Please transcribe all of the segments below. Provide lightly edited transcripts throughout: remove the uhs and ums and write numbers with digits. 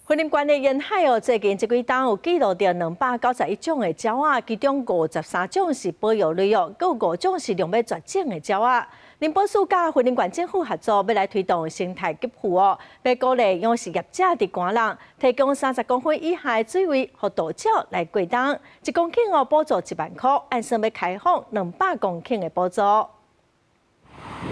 雲林縣的沿海哦，最近這幾冬有記錄著291種的鳥仔，其中53種是保育類哦，閣有五種是兩欲絕種的鳥仔。林保署佮雲林縣政府合作，欲來推動生態給付哦，欲鼓勵養殖業者佇寒冬提供30公分以下的水位，予渡鳥來過冬。1公頃哦，補助1萬箍，按算欲開放200公頃的補助。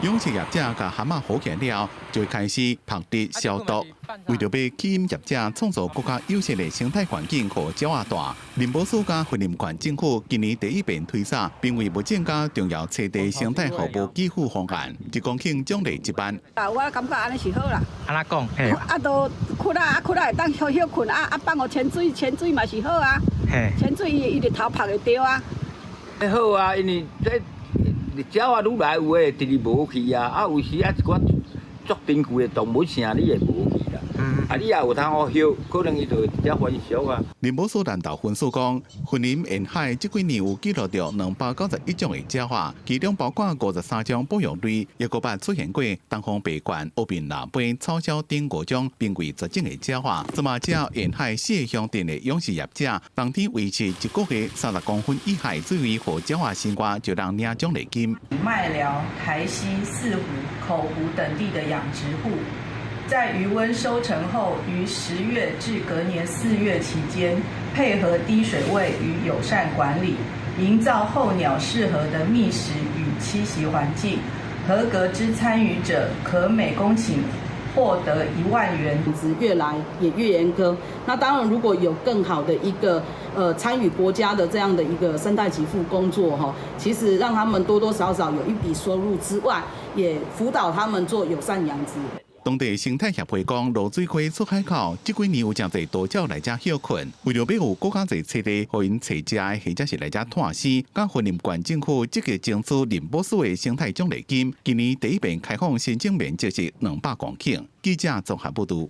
養殖業者共蚶仔好起了，就會開始曝日消毒。為著欲吸引業者創造閣較友善的生態環境予鳥仔蹛，林保署佮雲林縣政府今年第一遍推捒瀕危物種佮重要棲地生態服務給付方案，1公頃獎勵1萬。啊，我感覺按呢是好啦。按怎講？啊，都窟啊，啊窟啊會當歇歇睏，啊啊放予潛水，潛水嘛是好啊。潛水伊伊日頭曝會著啊。好啊，因為這鳥仔愈來有的直直無去啊，啊有時啊一寡足珍貴的動物啥你會無去啦。啊，你也有通予歇，可能伊就會直接還俗啊。林保署南投分署講，雲林沿海這幾年有記錄著291種的鳥仔，其中包括53種保育類，也閣捌出現過東方白鸛、烏面蜊飛、草鴞等五種瀕危絕種的鳥仔。這嘛只要沿海四個鄉鎮的養殖業者，冬天維持一個月30公分以下水位予鳥仔生活，就通領獎勵金。麥寮、台西、四湖、口湖等地的養殖戶，在魚塭收成後，於10月至隔年4月期間，配合低水位與友善管理，營造候鳥適合的覓食與棲息環境。合格之參與者，可每公頃獲得1萬元。越來也越嚴苛。那當然，如果有更好的一個參與國家的這樣的一個生態給付工作，哈，其實讓他們多多少少有一筆收入之外，也輔導他們做友善養殖。當地生態協會講，濁水溪出海口這幾年有誠濟渡鳥來遮歇睏，為著欲有閣較濟棲地，予𪜶揣食的，或者是來遮拖生，佮雲林縣政府積極爭取林保署的生態獎勵金，今年第一遍開放申請面積是200公頃。記者綜合報導。